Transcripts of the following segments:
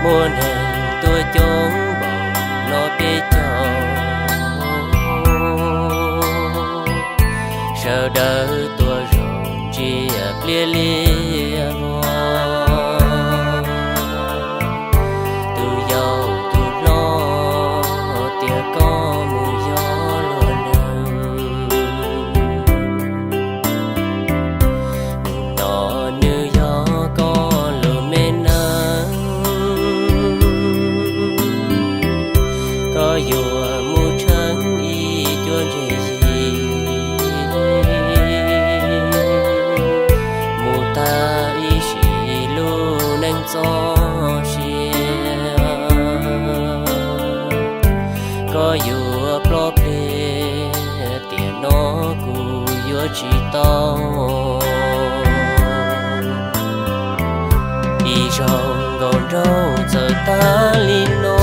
Ua neeg tuaj coob npaum no peb caug, sawv daws tuaj zoo ntsia pliaj liaj vog. Tus yau tus hlob tias koj mus yog luag neeg, hnub no nws yog koj lub me neeg. Koj yuav mus tsheej ib cuab ntse yig, mus tag ib sim lub neej txoj sia. Koj yuav plob plig tiam no kuv yuav tsis tau. Ib zaug nkaus nraug txawm tag li no,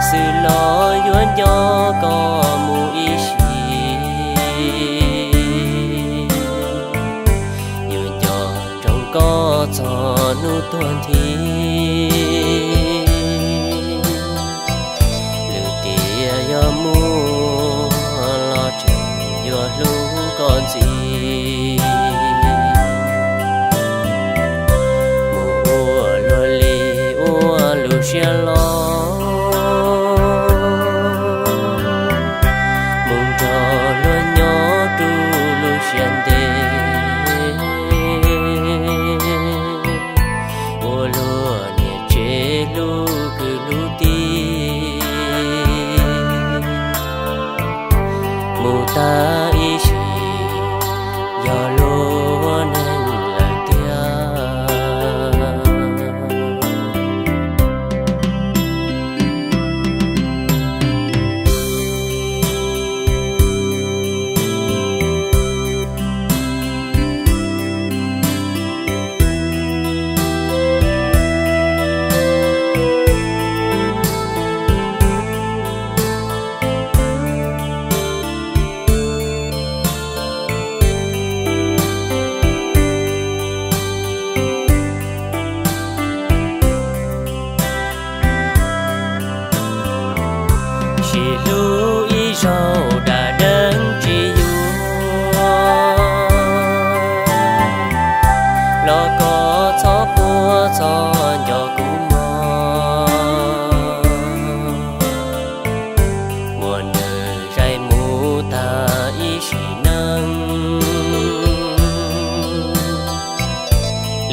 xwb los yuav nco koj mus ib sim, yuav nco ntsoov koj txog hnub tuag nthi. Lwm tiam yog muaj los tseem yuav hlub koj ntxiv, mus ua luag li ua lub siab loj, mus nrog luag nyob rau lub siab ntev, ua luag niam tsev hlub kwv hlub tij, mus tag ib sim yog luag neeg lawm tiag. Sim hlub ib zaug dam deev tsis yuav, los koj txhob quaj txhob nco kuv mog. Muaj nws zais mus tag ib sim neej,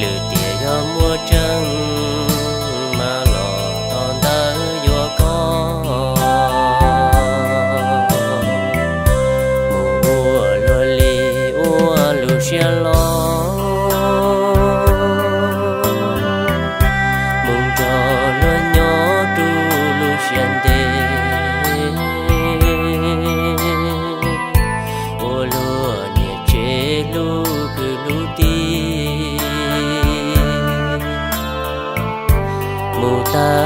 lwm tiam yog muaj tseeb mas los thov ntawv yuav koj, mus ua luag li ua lub siab loj, mus nrog luag nyob rau lub siab ntev, ua luag niam tsev hlub kwv hlub tij, mus tag